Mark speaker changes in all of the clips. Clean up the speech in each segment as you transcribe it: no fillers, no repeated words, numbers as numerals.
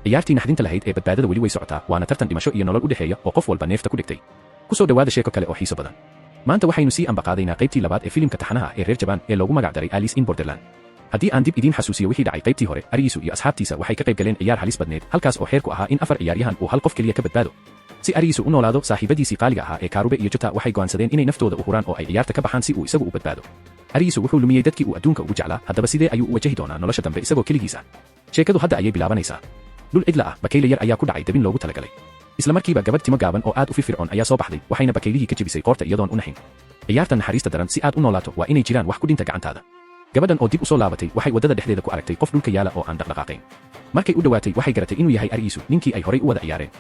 Speaker 1: Ciyaartii naxdinta lahayd ee badbaadada weli way socotaa, waana tartan dhimasho iyo nolol u dhexeeya oo qof walba neefta ku dhigtay. Ku soo dhowaada sheeko kale oo xiiso badan. Maanta waxaynu sii ambaqaadaynaa qaybtii labaad ee filimka taxanaha ah ee reer Jabaan ee loogu magac daray Alice in Borderland. Haddii aan dib idiin xasuusiyo wixii dhacay qaybtii hore, Ariisu iyo asxaabtiisa waxay ka qayb galeen ciyaar halis badneed, halkaas oo xeerku ahaa in afar ciyaaryahan uu hal qof keliya ka badbaado. Si Ariisu u noolaado, saaxiibadiisii qaaliga ahaa ee Kaarube iyo Jota waxay go'aansadeen inay naftooda u huraan oo ay ciyaarta ka baxaan si uu isagu u badbaado. Ariisu wuxuu lumiyey dadkii uu adduunka ugu jeclaa. Haddaba sidee ayuu u wajahi doonaa nolosha dambe isagoo keligiis ah? Sheekadu hadda ayay bilaabanaysaa. Dhul cidla ah, bakayle yar ayaa ku dhacay dabin loogu talagalay. Isla markiiba gabadh timo gaaban oo aad u firfircoon ayaa soo baxday, waxayna bakaylihii ka jebisay qoorta iyadoon u naxin. Ciyaarta naxariista daran, si aad u noolaato waa inay jiraan wax ku dhinta gacantaada. Gabadhan oo dib u soo laabatay waxay waddada dhexdeeda ku aragtay qof dhulka yaala oo aan dhaqdhaqaaqayn. Markay u dhowaatay, waxay garatay inuu yahay Ariisu, ninkii ay horay u wada ciyaareen.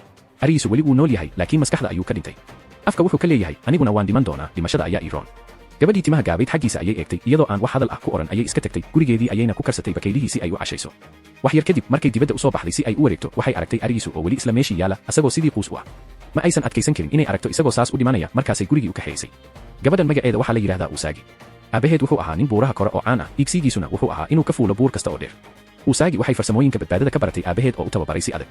Speaker 1: Ariisu weli wuu nool yahay, laakiin maskaxda ayuu ka dhintay. Afka wuxuu ka leeyahay, "Aniguna waan dhiman doonaa, dhimashada ayaa ii roon." Gabadhii timaha gaabayd xaggiisa ayay eegtay, iyadoo aan wax hadal ah ku odhan ayay iska tagtay. Gurigeedii ayayna ku karsatay bakaylihii si ay u cashayso. Wax yar kadib, markay dibadda u soo baxday si ay u wareegto, waxay aragtay Ariisu oo weli isla meeshii yaala, asagoo sidii quus u ah. Ma aysan adkaysan karin inay aragto isagoo saas u dhimanaya, markaasay gurigii u kaxaysay. Gabadhan magaceeda waxaa la yidhahdaa Usaagi. Aabaheed wuxuu ahaa nin buuraha kore oo caan ah, iigsigiisuna wuxuu ahaa inuu ka fuulo buur kasta oo dheer. Usaagi waxay farsamooyinka badbaadada ka baratay aabaheed oo u tababaray si adag.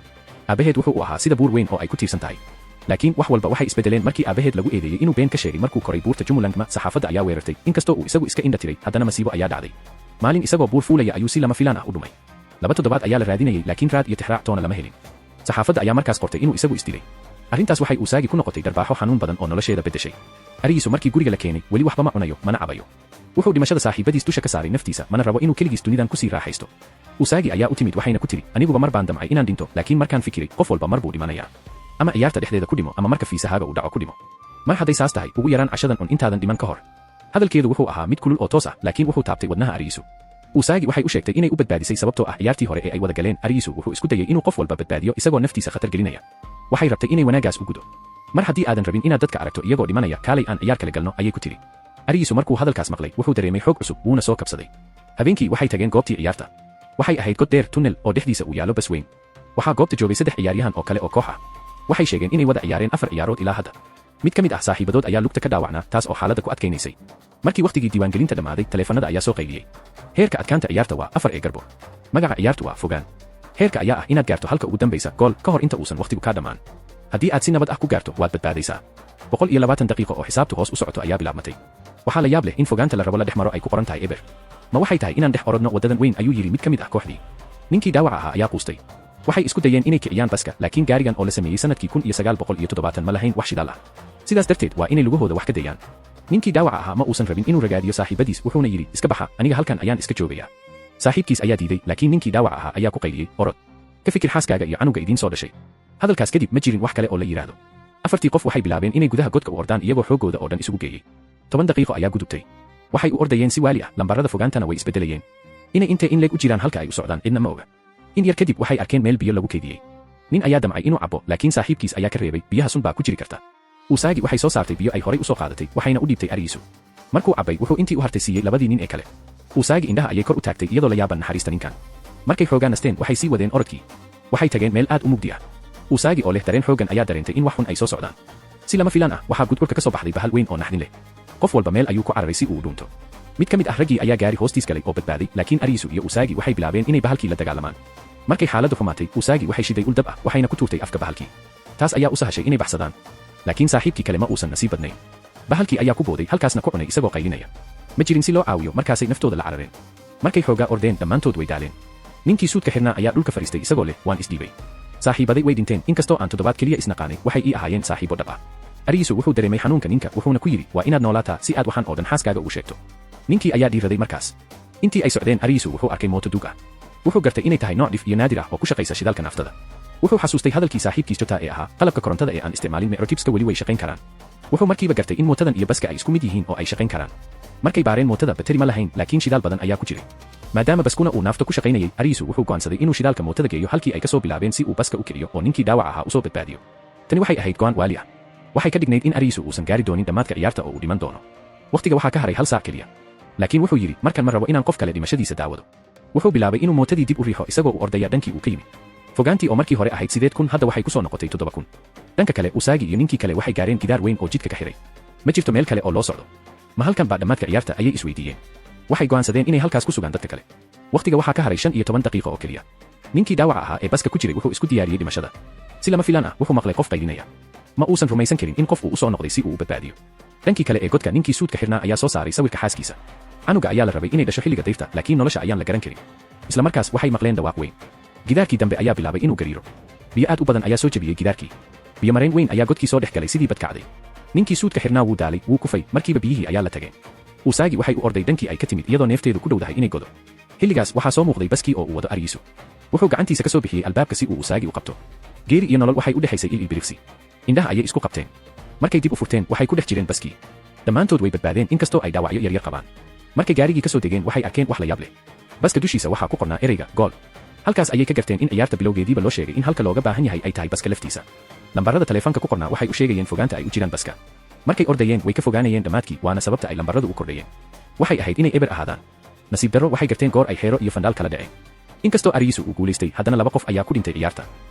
Speaker 1: Aabaheed wuxuu u ahaa sida buur weyn oo ay ku tiirsan tahay. Laakiin wax walba waxay isbedeleen markii aabaheed lagu eedeeyey inuu been ka sheegay markuu koray buurta Jumulangma. Saxaafadda ayaa weerartay. Inkastoo uu isagu iska indha tiray, haddana masiibo ayaa dhacday. Maalin isagoo buur fuulaya ayuu si lama filaan ah u dhumay. 2 toddobaad ayaa la raadinayay, laakiin raad iyo tixraac toona lama helin. Saxaafadda ayaa markaas qortay inuu isagu isdilay. Arrintaas waxay Usaagi ku noqotay darbaaxo xanuun badan oo nolosheeda beddeshay. Arigiisu markii guriga la keenay weli waxba ma cunayo mana cabayo. Wuxuu dhimashada saaxiibadiis dusha ka saaray naftiisa, mana rabo inuu keligiis dunidan kusii raaxaysto. Usaagi ayaa u timid, waxayna ku tidhi, "Aniguba mar baan damcay inaan dhinto, laakiin markaan fikiray, qof walba mar buu dhimanayaa. Ama ciyaarta dhexdeeda ku dhimo ama marka fiisahaaga uu dhaco ku dhimo. Mar hadday saas tahay, ugu yaraan cashadan cun intaadan dhiman ka hor." Hadalkeedu wuxuu ahaa mid kulul oo toos ah, laakiin wuxuu taabtay wadnaha Arigiisu. Usaagi waxay u sheegtay inay u badbaadisay sababtoo ah ciyaartii hore ee ay wada galeen, Arigiisu wuxuu isku dayay inuu qof walba badbaadiyo isagoo naftiisa khatar gelinaya. Waxay rabtay inay wanaagaas u gudo. "Mar haddii aadan rabin inaad dadka aragto iyagoo dhimanaya, kaalay aan ciyaar kale galno," ayay ku tidhi. Arigiisu markuu hadalkaas maqlay, wuxuu dareemay xoog cusub, wuuna soo kabsaday. Habeenkii waxay tageen goobtii ciyaarta. Waxay ahayd god dheer, tunnel oo dhexdiisa uu yaallo bas weyn. Waxaa goobta joogay saddex ciyaaryahan oo kale oo koox ah. Waxay sheegeen inay wada ciyaareen afar ciyaarood ilaa hadda. Mid ka mid ah saaxiibadood ayaa lugta ka dhaawacnaa, taas oo xaaladda ku adkaynaysay. Markii wakhtigii diiwaangelinta dhammaaday, taleefannada ayaa soo qayliyey. Heerka adkaanta ciyaarta waa 4 ee garbo. Magaca ciyaartu waa fogaan. Heerka ayaa ah inaad gaarto halka ugu dambaysa, gool, ka hor inta uusan wakhtigu kaa dhammaan. Haddii aad si nabad ah ku gaarto, waad badbaadaysaa. 120 daqiiqo oo xisaabtu hoos u socoto ayaa bilaabmatay. Waxaa la yaab leh in fogaanta la rabo la dhex maro ay ku qoran tahay eber. "Ma waxay tahay inaan dhex orodno waddadan weyn?" ayuu yidhi mid ka mid ah kooxdii. Ninkii dhaawaca ahaa ayaa quustay. Waxay isku dayeen inay kiciyaan baska, laakiin gaarigan oo la sameeyey sannadkii 1970 ma lahayn wax shidaal ah. Sidaas darteed waa inay lugahooda wax ka dayaan. Ninkii dhaawaca ahaa ma uusan rabin inuu ragaadiyo saaxiibadiis, wuxuuna yidhi, "Iska baxa, aniga halkan ayaan iska joogayaa." Saaxiibkiis ayaa diiday, laakiin ninkii dhaawaca ahaa ayaa ku qayliyey, "Orod, ka fikir xaaskaaga iyo canuga idiin soo dhashay." Hadalkaas kadib ma jirin wax kale oo la yidhaahdo. Afartii qof waxay bilaabeen inay gudaha godka u ordaan iyagoo xooggooda oo dhan isugu geeyey. 10 daqiiqo ayaa gudubtay. Waxay u ordayeen si waali ah, lambarada fogaantana way isbeddelayeen. Inay intee in leeg u jiraan halka ay u socdaan cidna ma oga. In yar kadib waxay arkeen meel biyo lagu keydiyey. Nin ayaa damcay inuu cabbo, laakiin saaxiibkiis ayaa ka reebay. Biyaha sun baa ku jiri karta. Usaagi waxay soo saartay biyo ay horay u soo qaadatay, waxayna u dhiibtay Arigiisu. Markuu cabbay, wuxuu intii u hartay siiyey labadii nin ee kale. Usaagi indhaha ayay kor u taagtay iyadoo la yaaban naxariista ninkan. Markay xoogaa nasteen, waxay sii wadeen orodkii. Waxay tageen meel aad u mugdi ah. Usaagi oo leh dareen xooggan ayaa dareentay in wax xun ay soo socdaan. Si lama filaan ah, waxaa gudgurka ka soo baxday bahal weyn oo naxdin leh. Qof walba meel ayuu ku cararay si uu u dhuunto. Mid ka mid ah raggii ayaa gaari hoostiis galay oo badbaaday, laakiin Ariisu iyo Usaagi waxay bilaabeen inay bahalkii la dagaalamaan. Markay xaaladdu xumaatay, Usaagi waxay shiday ul dab ah, waxayna ku tuurtay afka bahalkii. Taas ayaa u sahashay inay baxsadaan, laakiin saaxiibkii kale ma uusan nasiib badnayn. Bahalkii ayaa ku booday, halkaasna ku cunay isagoo qaylinaya. Ma jirin si loo caawiyo, markaasay naftooda la carareen. Markay xoogaa ordeen, dhammaantood way daaleen. Ninkii suudka xirnaa ayaa dhulka fadhiistay isagoo leh, "Waan isdhiibay. Saaxiibaday way dhinteen. Inkastoo aan toddobaad keliya isnaqaanay, waxay ii ahaayeen saaxiibo dhab ah." Arigiisu wuxuu dareemay xanuunka ninka, wuxuuna ku yidhi, "Waa inaad noolaataa si aad waxaan oo dhan xaaskaaga ugu sheegto." Ninkii ayaa dhiiraday markaas. Intii ay socdeen, Arigiisu wuxuu arkay mooto duug ah. Wuxuu gartay inay tahay nooc dhif iyo naadir ah oo ku shaqaysa shidaalka naaftada. Wuxuu xasuustay hadalkii saaxiibkiis Jota ee ahaa, "Qalabka korontada ee aan isticmaalin microchipska weli way shaqayn karaan." Wuxuu markiiba gartay in mootadan iyo baska ay isku mid yihiin oo ay shaqayn karaan. Markay baareen mootada, bateri ma lahayn, laakiin shidaal badan ayaa ku jiray. Maadaama baskuna uu naafto ku shaqaynayay, Ariisu wuxuu go'aansaday inuu shidaalka mootada geeyo halkii ay ka soo bilaabeen si uu baska u kiciyo oo ninkii dhaawac ahaa usoo badbaadiyo. Tani waxay ahayd go'aan waali ah. Waxay ka dhignayd in Ariisu uusan gaari doonin dhammaadka ciyaarta oo uu dhiman doono. Wakhtiga waxaa ka haray hal saac keliya, laakiin wuxuu yidhi, "Markan ma rabo inaan qof kale dhimashadiisa daawado." Wuxuu bilaabay inuu mootadii dib u riixo isagoo u ordaya dhankii uu ka yimid. Fogaantii oo markii hore ahayd 8000 hadda waxay ku soo noqotay 7000. Dhanka kale, Usaagi iyo ninkii kale waxay gaareen gidaar weyn oo jidka ka xiray. Ma jirto meel kale oo loo socdo. "Ma halkan baa dhammaadka ciyaarta?" ayay isweydiiyeen. Waxay go'aansadeen inay halkaas ku sugaan dadka kale. Wakhtiga waxaa ka haray 15 daqiiqo oo keliya. Ninkii dhaawaca ahaa ee baska ku jiray wuxuu isku diyaariyey dhimashada. Si lama filaan ah, wuxuu maqlay qof qaylinaya. Ma uusan rumaysan karin in qof uu u soo noqday si uu u badbaadiyo. Dhankii kale ee godka, ninkii suudka xirnaa ayaa soo saaray sawirka xaaskiisa. Canuga ayaa la rabay inay dhasho xilliga dayrta, laakiin nolosha ayaan la garan karin. Isla markaas waxay maqleen dhawaaq weyn. Gidaarkii dambe ayaa bilaabay inuu gariiro. Biyo aad u badan ayaa soo jebiyey gidaarkii. Biyo marayn weyn ayaa godkii soo dhex galay sidii badkacday. Ninkii suudka xirnaa wuu daalay, wuu kufay, markiiba biyihii ayaa la tageen. Usaagi waxay u orday dhankii ay ka timid, iyadoo neefteedu ku dhowdahay inay godo. Xilligaas waxaa soo muuqday baskii oo uu wado Ariisu. Wuxuu gacantiisa ka soo bixiyey albaabka si uu Usaagi u qabto. Geeri iyo nolol waxay u dhexaysay il ilbiriqsi. Indhaha ayay isku qabteen. Markay dib u furteen, waxay ku dhex jireen baskii. Dhammaantood way badbaadeen, inkastoo ay dhaawacyo yaryar qabaan. Markay gaarigii ka soo degeen, waxay arkeen wax la yaab leh. Baska dushiisa waxaa ku qornaa ereyga "goal". Halkaas ayay ka garteen in ciyaarta bilowgeediiba loo sheegay in halka looga baahan yahay ay tahay baska laftiisa. Lambarada taleefanka ku qornaa waxay u sheegayeen fogaanta ay u jiraan baska. Markay ordayeen, way ka fogaanayeen dhammaadkii, waana sababta ay lambaradu u kordhayeen. Waxay ahayd inay eber ahaadaan. Nasiib darro, waxay garteen goor ay xeero iyo fandhaal kala dhaceen. Inkastoo Ariisu uu guulaystay, haddana laba qof ayaa ku dhintay ciyaarta.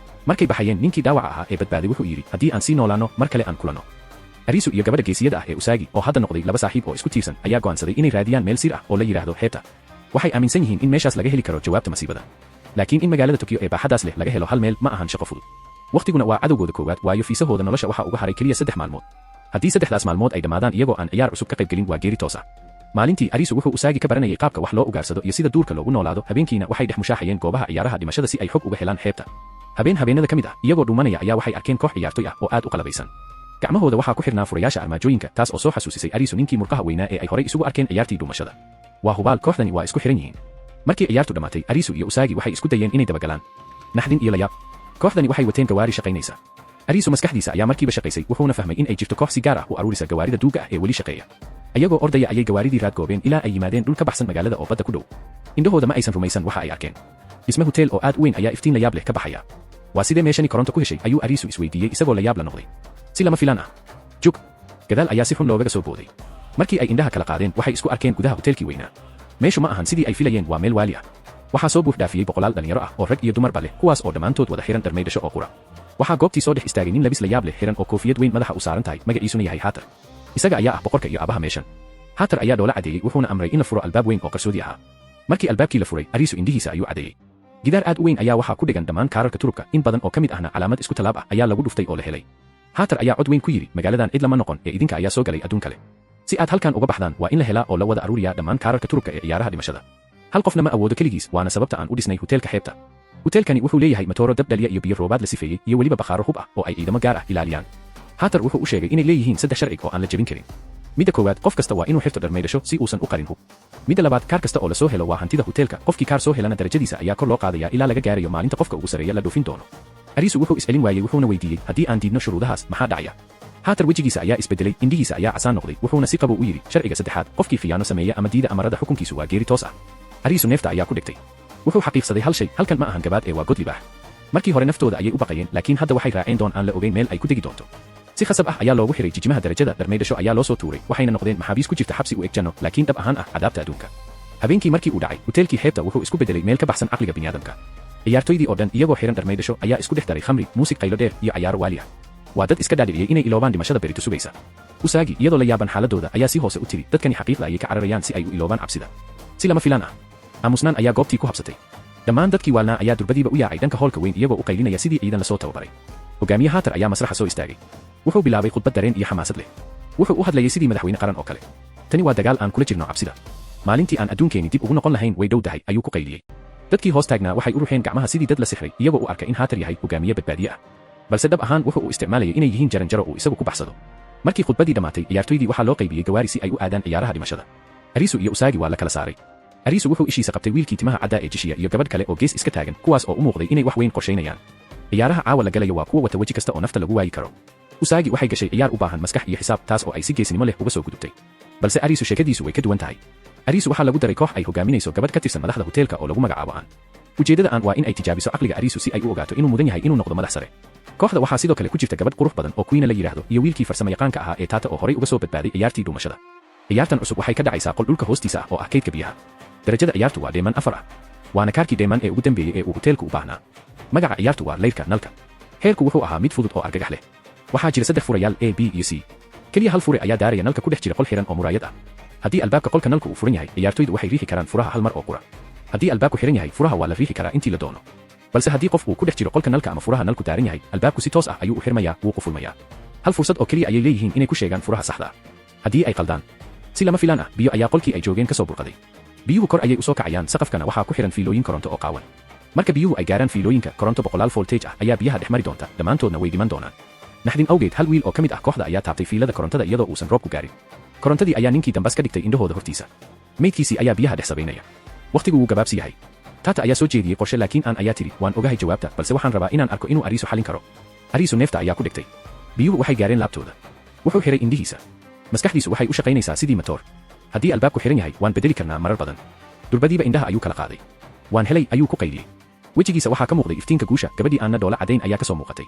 Speaker 1: Markay baxayeen, ninkii dhaawaca ahaa ee badbaaday wuxuu yidhi, "Haddii aan sii noolaanno, mar kale aan kulanno." Ariisu iyo gabadha geesiyada ah ee Usaagi, oo hadda noqday laba saaxiib oo isku tiirsan, ayaa go'aansaday inay raadiyaan meel sir ah oo la yidhaahdo xeebta. Waxay aaminsan yihiin in meeshaas laga heli karo jawaabta masiibada. Laakiin in magaalada Tokyo ee baaxaddaas leh laga helo hal meel ma ahan shaqo fudud. Wakhtiguna waa cadowgooda koowaad, waayo fiisahooda nolosha waxaa uga haray keliya 3 maalmood. Haddii 3daas maalmood ay dhammaadaan iyagoo aan ciyaar cusub ka qaybgelin, waa geeri toos ah. Maalintii Ariisu wuxuu Usaagi ka baranayay qaabka wax loo ugaarsado iyo sida duurka loogu noolaado. Habeenkiina waxay dhex mushaaxayeen goobaha ciyaaraha dhimashada si ay xog uga helaan xeebta. Habeen habeenada ka mid ah, iyagoo dhuumanaya ayaa waxay arkeen koox ciyaartoy ah oo aad u qalabaysan. Gacmahooda waxaa ku xirnaa furayaasha armaajooyinka, taas oo soo xasuusisay Ariisu ninkii murqaha weynaa ee ay horay isugu arkeen ciyaartii dhuumashada. Waa hubaal, kooxdani waa isku xiran yihiin. Markii ciyaartu dhammaatay, Ariisu iyo Usaagi waxay isku dayeen inay dabagalaan. Naxdin iyo layaab, kooxdani waxay wateen gawaari shaqaynaysa. Ariisu maskaxdiisa ayaa markiiba shaqaysay, wuxuuna fahmay in ay jirto koox si gaar ah u aruurisa gawaarida duuga ah ee weli shaqeeya. Ayagoo ordaya ayay gawaaridii raadgoobeen ilaa ay yimaadeen dhul ka baxsan magaalada oo badda ku dhow. Indhahooda ma aysan rumaysan waxa ay arkeen. Dhisme huteel oo aad u weyn ayaa iftiin layaab leh ka baxaya. "Waa sidee meeshani koronto ku heshay?" ayuu Ariisu isweydiiyey, isagoo layaab la noqday. Si lama filaan ah, jug gadaal ayaa si xun loogaga soo booday. Markii ay indhaha kala qaadeen, waxay isku arkeen gudaha huteelkii weynaa. Meeshu ma ahan sidii ay filayeen, waa meel waali ah. Waxaa soo buux dhaafiyey boqolaal dhallinyaro ah oo rag iyo dumarba leh, kuwaas oo dhammaantood wada xiran dharmaydhasho oo qura. Waxaa goobtii soo dhex istaagay nin labis la yaab leh xiran oo koofiyad weyn madaxa u saaran tahay, magaciisuna yahay Haatar. Isaga ayaa ah boqorka iyo aabaha meeshan. Haatar ayaa dhoola cadeeyey, wuxuuna amray in la furo albaab weyn oo qarsoodi ahaa. Markii albaabkii la furay, Ariisu indhihiisa ayuu cadeeyey. Gidaar aad u weyn ayaa waxaa ku dhigan dhammaan kaararka turubka. In badan oo ka mid ahna calaamad isku tallaab ah ayaa lagu dhuftay oo la helay. Haatar ayaa cod weyn ku yidhi, "Magaaladan cid lama noqon ee idinka ayaa soo galay adduun kale. Si aad halkan uga baxdaan, waa in la helaa oo la wada aruuriyaa dhammaan kaararka turubka ee ciyaaraha dhimashada. Hal qofna ma awoodo keligiis, waana sababta aan u dhisnay huteelka xeebta. Huteelkani wuxuu leeyahay matooro dab dhaliya iyo biyo roobaad la sifeeyey iyo weliba bakhaaro hub ah oo ay ciidamo gaar ah ilaaliyaan." Haatar wuxuu u sheegay inay leeyihiin saddex sharcig oo aan la jebin karin. Midda koowaad, qof kasta waa inuu xirto dharmaydhasho si uusan u qarin hub. Midda labaad, kaar kasta oo la soo helo waa hantida huteelka. Qofkii kaar soo helana darajadiisa ayaa kor loo qaadayaa ilaa laga gaarayo maalinta qofka ugu sarreeya la dhoofin doono. Ariisu wuxuu iscelin waayey, wuxuuna weydiiyey, "Haddii aan diidno shuruudahaas, maxaa dhacaya?" Haatar wejigiisa ayaa isbedelay, indhihiisa ayaa casaan noqday, wuxuuna si qabow u yidhi, "Sharciga saddexaad, qofkii khiyaano sameeya ama diida amarada, xukunkiisu waa geeri toos ah." Ariisu neefta ayaa ku dhigtay. Wuxuu xaqiiqsaday hal shay: halkan ma ahan gabaad ee waa god libaax. Markii hore naftooda ayay u baqayeen, laakiin hadda waxay raaceen doon aan la ogeyn meel ay ku degi doonto. Si khasab ah ayaa loogu xiray jijimaha darajada, dharmaydhasho ayaa loo soo tuuray, waxayna noqdeen maxaabiis ku jirta xabsi u eg janno, laakiin dhab ahaan ah cadaabta adduunka. Habeenkii markii uu dhacay, huteelkii xeebta wuxuu isku bedelay meel ka baxsan caqliga biniaadamka. Ciyaartoydii oo dhan iyagoo xiran dharmaydhasho ayaa isku dhex daray khamri, muusig qaylo dheer iyo cayaaro waali ah. Waa dad iska dhaadhiciyey inay iloobaan dhimashada berito sugaysa. Usaagi, iyadoo la yaaban xaaladooda, ayaa si hoose u tiri, "Dadkani xaqiiqda ayay ka cararayaan si ay u iloobaan cabsida." Si lama filaan ah, aamusnaan ayaa goobtii ku habsatay. Dhammaan dadkii waalnaa ayaa durbadiiba u yaacay dhanka hoolka weyn, iyagoo u qaylinaya sidii ciidan lasoo tababaray. Hogaamiye Haatar ayaa masraxa soo istaagay. Wuxuu bilaabay khudbad dareen iyo xamaasad leh. Wuxuu u hadlayay sidii madaxweyne qaran oo kale. "Tani waa dagaal aan kula jirno cabsida. Maalintii aan adduunkeenni dib ugu noqon lahayn way dhow tahay," ayuu ku qayliyey. Dadkii hoos taagnaa waxay u ruxeen gacmaha sidii dad la sixray, iyagoo u arka in Haatar yahay hogaamiye badbaadiye ah. Balse dhab ahaan wuxuu u isticmaalayay inay yihiin jaranjaro uu isagu ku baxsado. Markii khudbadii dhammaatay, ciyaartoydii waxaa loo qaybiyey gawaari si ay u aadaan ciyaaraha dhimashada. Ariisu iyo Usaagi waa la kala saaray. Ariisu wuxuu ishiisa qabtay wiilkii timaha caddaa ee Jishiya iyo gabadh kale oo gees iska taagan, kuwaas oo u muuqday inay wax weyn qorshaynayaan. Ciyaaraha caawa la galayo waa kuwa wata weji kasta oo nafta lagu waayi karo. Usaagi waxay gashay ciyaar u baahan maskax iyo xisaab, taas oo ay si geesnimo leh uga soo gudubtay. Balse Ariisu sheekadiisu way ka duwan tahay. Ariisu waxaa lagu daray koox ay hogaaminayso gabadh ka tirsan madaxda huteelka oo lagu magacaabo Aan. Ujeeddada Aan waa in ay tijaabiso caqliga Ariisu si ay u ogaato inuu mudan yahay inuu noqdo madax sare. Kooxda waxaa sidoo kale ku jirta gabadh qurux badan oo Queena la yidhaahdo iyo wiilkii farsamayaqaanka ahaa ee Taata oo horay uga soo badbaaday ciyaartii dhuumashada. Ciyaartan cusub waxay ka dhacaysaa qol dhulka hoostiisa ah oo ah kaydka biyaha. Darajada ciyaartu waa dheeman 4 ah, waana kaarkii dheeman ee ugu dambeeyey ee uu huteelku u baahnaa. Magaca ciyaartu waa Layrka Nalka. Heerku wuxuu ahaa mid fudud oo argagax leh. Waxaa jira saddex furayaal, A, B iyo C. Keliya hal fure ayaa daaraya nalka ku dhex jira qol xiran oo muraayad ah. Haddii albaabka qolka nalku uu furan yahay, ciyaartoydu waxay riixi karaan furaha hal mar oo qura. Haddii albaabku xiran yahay, furaha waa la riixi karaa intii la doono. Balse haddii qof uu ku dhex jiro qolka nalka ama furaha nalku daaran yahay, albaabku si toos ah ayuu u xirmayaa, wuu qufulmayaa. Hal fursad oo keliya ayay leeyihiin inay ku sheegaan furaha saxda ah. Haddii ay qaldaan, si lama filaan ah, biyo ayaa qolkii ay joogeen ka soo burqaday. Biyuhu kor ayay u soo kacayaan, saqafkana waxaa ku xihan fiilooyin koronto oo qaawan. Marka biyuhu ay gaaraan fiilooyinka, koronto boqolaal voltage ah ayaa biyaha dhex mari doonta, dhammaantoodna way dhiman doonaan. Naxdin awgeed, hal wiil oo ka mid ah kooxda ayaa taabtay fiilada korontada iyadoo uusan roobku gaarin. Korontadii ayaa ninkii dambas ka dhigtay indhahooda hortiisa. Meydkiisii ayaa biyaha dhex sabaynaya. Wakhtigu wuu gabaabsi yahay. Tata ayaa soo jeediyey qorshe, laakiin Aan ayaa tidhi, "Waan ogahay jawaabta, balse waxaan rabaa inaan arko inuu Ariisu xalin karo." Ariisu neefta ayaa ku dhigtay. Biyuhu waxay gaareen laabtooda. Wuxuu xiray indhihiisa. Maskaxdiisu waxay u shaqaynaysaa sidii matoor. "Haddii albaabku xiran yahay, waan bedeli karnaa marar badan." Durbadiiba indhaha ayuu kala qaaday. "Waan helay," ayuu ku qayliyey. Wejigiisa waxaa ka muuqday iftiinka guusha. Gabadhii Aanna dhoola caddayn ayaa ka soo muuqatay.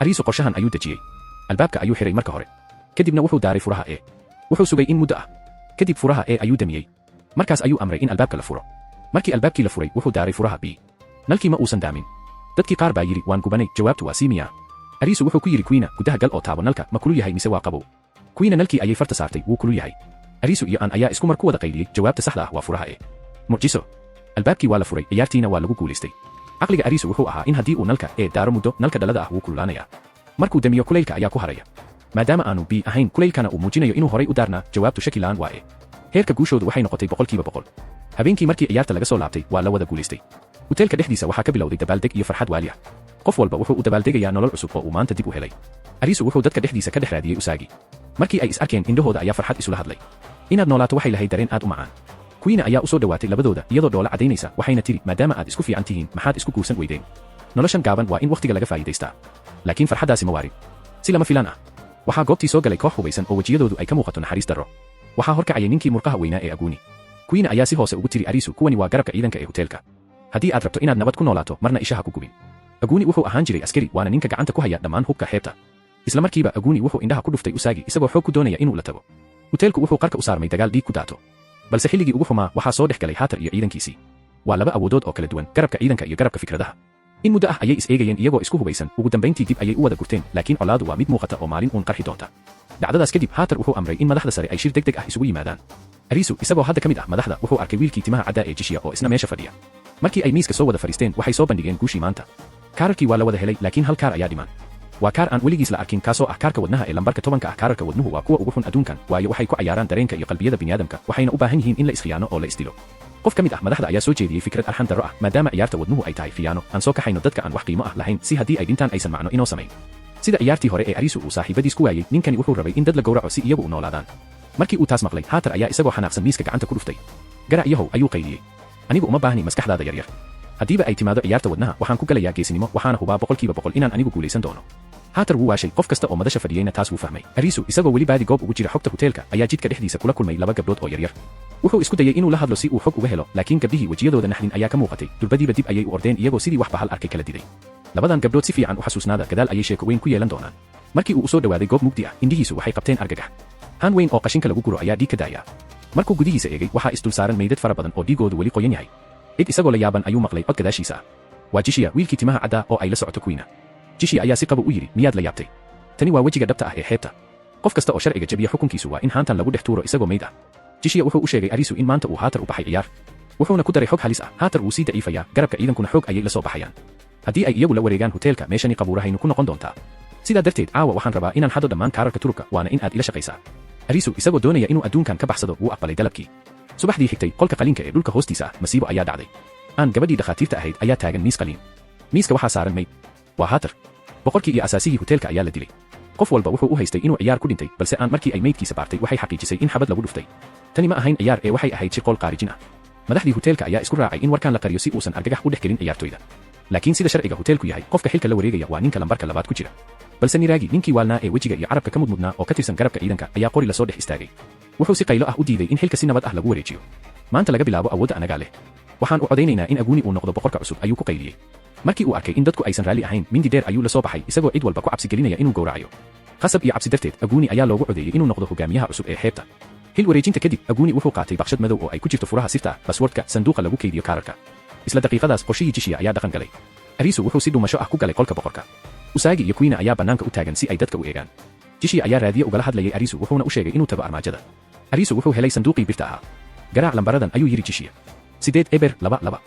Speaker 1: Ariisu qorshahan ayuu dejiyey. Albaabka ayuu xiray marka hore, kadibna wuxuu daaray furaha E. Wuxuu sugay in muddo ah, kadib furaha E ayuu damiyey. Markaas ayuu amray in albaabka la furo. Markii albaabkii la furay, wuxuu daaray furaha B. Nalkii ma uusan daamin. Dadkii qaar baa yidhi, "Waan gubanay, jawaabtu waa C miya?" Ariisu wuxuu ku yidhi Queena, "Gudaha gal oo taabo nalka, ma kulul yahay mise waa qabow?" Queena nalkii ayay farta saartay. "Wuu kulul yahay." Ariisu iyo Aan ayaa isku mar ku wada qayliyey, "Jawaabta saxda ah waa furaha E!" Mucjiso! Albaabkii waa la furay, ciyaartiina waa lagu guulaystay. Caqliga Ariisu wuxuu ahaa in haddii uu nalka E daaro muddo, nalka dhalada ah wuu kululaanayaa. Markuu damiyo, kulaylka ayaa ku haraya. Maadaama aanu B ahayn, kulaylkana uu muujinayo inuu horay u daarnaa, jawaabtu shaki la'aan waa E. Heerka guushoodu waxay noqotay 100%. Habeenkii markii ciyaarta laga soo laabtay, waa la wada guulaystay. Hoteelka dhexdiisa waxaa ka bilowday dabaaldeg iyo farxad waali ah. Qof walba wuxuu u dabaaldegayaa nolol cusub oo uu maanta dib u helay. Ariisu wuxuu dadka dhexdiisa ka dhex raadiyey Usaagi. Markii ay is arkeen, indhahooda ayaa farxad isula hadlay. Inaad noolaato waxay lahayd dareen aad u macaan. Queena ayaa u soo dhowaatay labadooda iyadoo dhoola caddaynaysa, waxayna tidhi, "Maadaama aad isku fiican tihiin, maxaad isku guursan weydeen? Noloshan gaaban waa in wakhtiga laga faa'iidaystaa." Laakiin farxaddaasi ma waarin. Si lama filaan ah, waxaa goobtii soo galay koox hubaysan oo wejiyadoodu ay ka muuqato naxariis darro. Waxaa horkacayay ninkii murqaha weynaa ee Aguuni. Queena ayaa si hoose ugu tiri Ariisu, "Kuwani waa garabka ciidanka ee hoteelka. Haddii aad rabto inaad nabad ku noolaato, marna ishaha ku gubin." Aguuni wuxuu ahaan jiray askari, waana ninka gacanta ku haya dhammaan hubka xeebta. Isla markiiba Aguuni wuxuu indhaha ku dhuftay Usaagi, isagoo xoog ku doonaya inuu la tago. Hoteelku wuxuu qarka u saarmay dagaal dhiig ku daato. Balse xilligii ugu xumaa waxaa soo dhex galay Haatar iyo ciidankiisii. Waa laba awoodood oo kala duwan, garabka ciidanka iyo garabka fikradaha. In muddo ah ayay is eegayeen iyagoo isku hubaysan. Ugu dambayntii dib ayay u wada gurteen, laakiin colaadu waa mid muuqata oo maalin uun qarxi doonta. Dhacdadaas kadib, Haatar wuxuu amray in madaxda sare ay shir deg deg ah isugu yimaadaan. Ariisu, isagoo hadda ka mid ah madaxda, wuxuu arkay wiilkii timaha caddaa ee Jishiya oo isna meesha fadhiya. Markii ay miiska soo wada fadhiisteen, waxay soo bandhigeen guushii maanta. Kaararkii waa la wada helay, laakiin hal kaar ayaa dhiman. Waa kaar aan weligiis la arkin, kaasoo ah kaarka wadnaha ee lambarka 10-ka ah. Kaararka wadnuhu waa kuwa ugu xun adduunkan, waayo waxay ku cayaaraan dareenka iyo qalbiyada biniaadamka, waxayna u baahan yihiin in la iskhiyaano oo la isdilo. Qof ka mid ah madaxda ayaa soo jeediyey fikrad arxan darro ah: "Maadaama ciyaarta wadnuhu ay tahay khiyaano, aan soo kaxayno dadka aan wax qiimo ah lahayn, si haddii ay dhintaan aysan macno inoo samayn." Sida ciyaartii hore ee Ariisu uu saaxiibadiis ku waayey, ninkani wuxuu rabay in dad la gowraco si iyagu u noolaadaan. Markii uu taas maqlay, Haatar ayaa isagoo xanaaqsan miiska gacanta ku dhuftay. "Garac yahow," ayuu qayliyey, "anigu uma baahni maskaxdaada yaryar. Haddiiba ay timaado ciyaarta wadnaha, waxaan ku galayaa geesinimo, waxaana hubaa 100% inaan anigu guulaysan doono." Haatar wuu waashay, qof kasta oo madasha fadhiyeyna taas wuu fahmay. Ariisu, isagoo weli baadi goob ugu jira xogta hoteelka, ayaa jidka dhexdiisa kula kulmay laba gabdhood oo yaryar. Wuxuu isku dayey inuu la hadlo si uu xog uga helo, laakiin gabdhihii wejiyadooda naxdin ayaa ka muuqatay. Durbadiiba dib ayay u ordeen iyagoo sidii wax bahal arkay kala diday. Labadan gabdhood si fiican u xasuusnaada, gadaal ayay sheeko weyn ku yeelan doonaan. Markii uu u soo dhowaaday goob mugdi ah, indhihiisu waxay qabteen argagax. Haan weyn oo qashinka lagu guro ayaa dhiig ka daaya. Markuu gudihiisa eegay, waxaa isdul saaran meydad fara badan oo dhiigoodu weli qoyan yahay. Cid isagoo la yaaban ayuu maqlay cod gadaashiisa ah. Waa Jishiya, wiilkii timaha caddaa oo ay la socoto Queena. Jishiya ayaa si qabow u yidhi, "Miyaad la yaabtay? Tani waa wejiga dhabta ah ee xeebta. Qof kasta oo sharciga jabiya, xukunkiisu waa in haantan lagu dhex tuuro isagoo meyd ah." Jishiya wuxuu u sheegay Ariisu in maanta uu Haatar u baxay ciyaar, wuxuuna ku daray xog halis ah: "Haatar wuu sii daciifayaa, garabka ciidankuna xoog ayay la soo baxayaan. Haddii ay iyagu la wareegaan hoteelka, meeshani qabuurahaynu ku noqon doontaa. Sidaa darteed, caawa waxaan rabaa inaan xado dhammaan kaararka turubka, waana in aad ila shaqaysaa." Ariisu, isagoo doonaya inuu adduunkan ka baxsado, wuu aqbalay dalabkii. Subaxdii xigtay, qolka qaliinka ee dhulka hoostiisa ah, masiibo ayaa dhacday. Aan, gabadhii dhakhaatiirta ahayd, ayaa taagan miis qaliin. Miiska waxaa saaran mayd. Waa Haatar. Boqorkii iyo asaasihii hoteelka ayaa la dilay. Qof walba wuxuu u haystay inuu ciyaar ku dhintay, balse Aan markii ay meydkiisa baartay, waxay xaqiijisay in xabad lagu dhuftay. Tani ma ahayn ciyaar ee waxay ahayd shiqool qaarijin ah. Madaxdii hoteelka ayaa isku raacay in warkaan la qariyo si uusan argagax u dhex gelin ciyaartoyda. Laakiin sida sharciga hoteelku yahay, qofka xilka la wareegaya waa ninka lambarka labaad ku jira. Balse Niraagi, ninkii waalnaa ee wejiga iyo carabka ka mudmudnaa oo ka tirsan garabka ciidanka, ayaa qori lasoo dhex istaagay. Wuxuu si qaylo ah u diiday in xilka si nabad ah lagu wareejiyo. "Maanta laga bilaabo awoodda anagaa leh. Waxaan u codaynaynaa in Aguuni uu noqdo boqorka cusub," ayuu ku qayliyey. Markii uu arkay in dadku aysan raalli ahayn, mindi dheer ayuu la soo baxay, isagoo cid walba ku cabsi gelinaya inuu gowracayo. Khasab iyo cabsi darteed, Aguuni ayaa loogu codeeyey inuu noqdo hogaamiyaha cusub ee xeebta. Xil wareejinta kadib, Aguuni wuxuu qaatay baqshad madow oo ay ku jirto furaha sirta ah, passwordka sanduuqa lagu kaydiyo kaararka. Isla daqiiqadaas, qorshihii Jishiya ayaa dhaqan galay. Ariisu wuxuu si dhuumasho ah ku galay qolka boqorka. Usaagi iyo Queena ayaa bannaanka u taagan si ay dadka u eegaan. Jishiya ayaa raadiye ugala hadlayay Ariisu, wuxuuna u sheegay inuu tago armaajada. Ariisu wuxuu helay sanduuqii birta ahaa. "Garaac lambaradan," ayuu yidhi Jishiya. 8 0 2 2.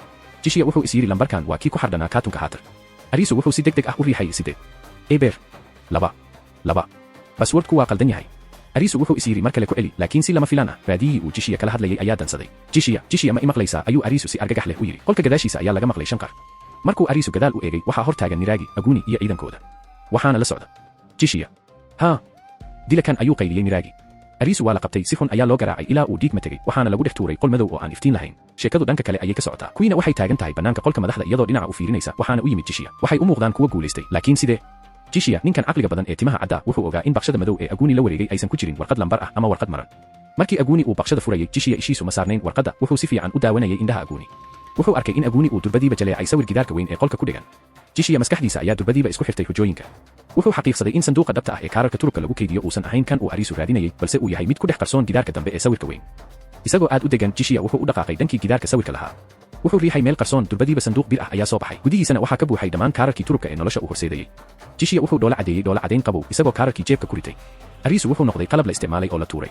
Speaker 1: Jishiya wuxuu is yidhi lambarkan waa kii ku xardhanaa kaatunka Haatar. Ariisu wuxuu si deg deg ah u riixay 8, 0, 2, 2. Passwordku waa qaldan yahay. Ariisu wuxuu is yidhi mar kale ku celi, laakiin si lama filaan ah raadiyihii uu Jishiya kala hadlayay ayaa dansaday. "Jishiya, Jishiya, ma i maqlaysaa?" ayuu Ariisu si argagax leh u yidhi. Qolka gadaashiisa ayaa laga maqlay shanqar. Markuu Ariisu gadaal u eegay, waxaa hor taagan Niraagi, Aguni iyo ciidankooda, waxaana la socda Jishiya. "Haa, dilakan!" ayuu qayliyey Niraagi. Ariisu waa la qabtay. Si xun ayaa loo garaacay ilaa uu dhiig ma tegey, waxaana lagu dhex tuuray qol madow oo aan iftiin lahayn. Sheekadu dhanka kale ayay ka socotaa. Kuwiina waxay taagan tahay bannaanka qolka madaxda iyadoo dhinaca u fiirinaysa, waxaana u yimid Jishiya. Waxay u muuqdaan kuwa guulaystay, laakiin sidee? Jishiya, ninkan caqliga badan ee timaha cadda, wuxuu ogaa in baqshada madow ee Aguni la wareegay aysan ku jirin warqad lambar ah ama warqad maran. Markii Aguni uu baqshada furayay, Jishiya ishiisu ma saarnayn warqadda. Wuxuu si fiican u daawanayay indhaha Aguni. Wuxuu arkay in Aguni uu durbadiiba jaleecay sawir gidaarka weyn ee qolka ku dhigan. Jishiya maskaxdiisa ayaa durbadiiba isku xirtay xujooyinka. Wuxuu xaqiiqsaday in sanduuqa dhabta ah ee kaararka turubka lagu kaydiyo uusan ahayn kan uu Ariisu raadinayay, balse uu yahay mid ku dhex qarsoon gidaarka dambe ee sawirka weyn. Isagoo aad u degan, Jishiya wuxuu u dhaqaaqay dhankii gidaarka sawirka lahaa. Wuxuu riixay meel qarsoon. Durbadiiba sanduuq bir ah ayaa soo baxay, gudihiisana waxaa ka buuxay dhammaan kaararkii turubka ee nolosha uu horseedayey. Jishiya wuxuu dhoola caddeeyey, dhoola caddayn qabow, isagoo kaararkii jeebka ku ritay. Ariisu wuxuu noqday qalab la isticmaalay oo la tuuray.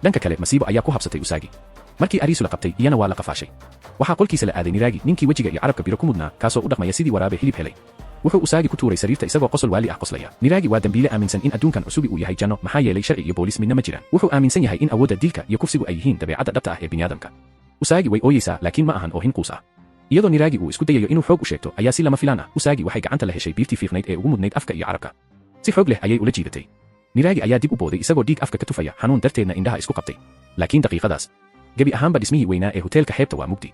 Speaker 1: Dhanka kale, masiibo ayaa ku habsatay Usaagi. Markii Ariisu la qabtay, iyana waa la qafaashay. Waxaa qolkiisa la aaday Niraagi, ninkii wejiga iyo carabka biro ku mudnaa, kaasoo u dhaqmaya sidii waraabe hilib helay. Wuxuu Usaagi ku tuuray sariirta isagoo qosol waali ah qoslaya. Niraagi waa dembiile aaminsan in adduunkan cusubi uu yahay janno, maxaa yeelay sharci iyo boolis midna ma jiraan. Wuxuu aaminsan yahay in awoodda dilka iyo kufsigu ay yihiin dabeecadda dhabta ah ee biniaadamka. Usaagi way ooyeysaa, laakiin ma ahan oohin quus ah. Iyadoo Niraagi uu isku dayayo inuu xoog u sheegto, ayaa si lama filaan ah Usaagi waxay gacanta la heshay biirtii fiiqnayd ee ugu mudnayd afka iyo carabka. Si xoog leh ayay ula jiidatay. Niraagi ayaa dib u booday isagoo dhiig afka ka tufaya, xanuun darteedna indhaha isku qabtay. Laakiin daqiiqadaas gebi ahaanba dhismihii weynaa ee hoteelka xeebta waa mugdi.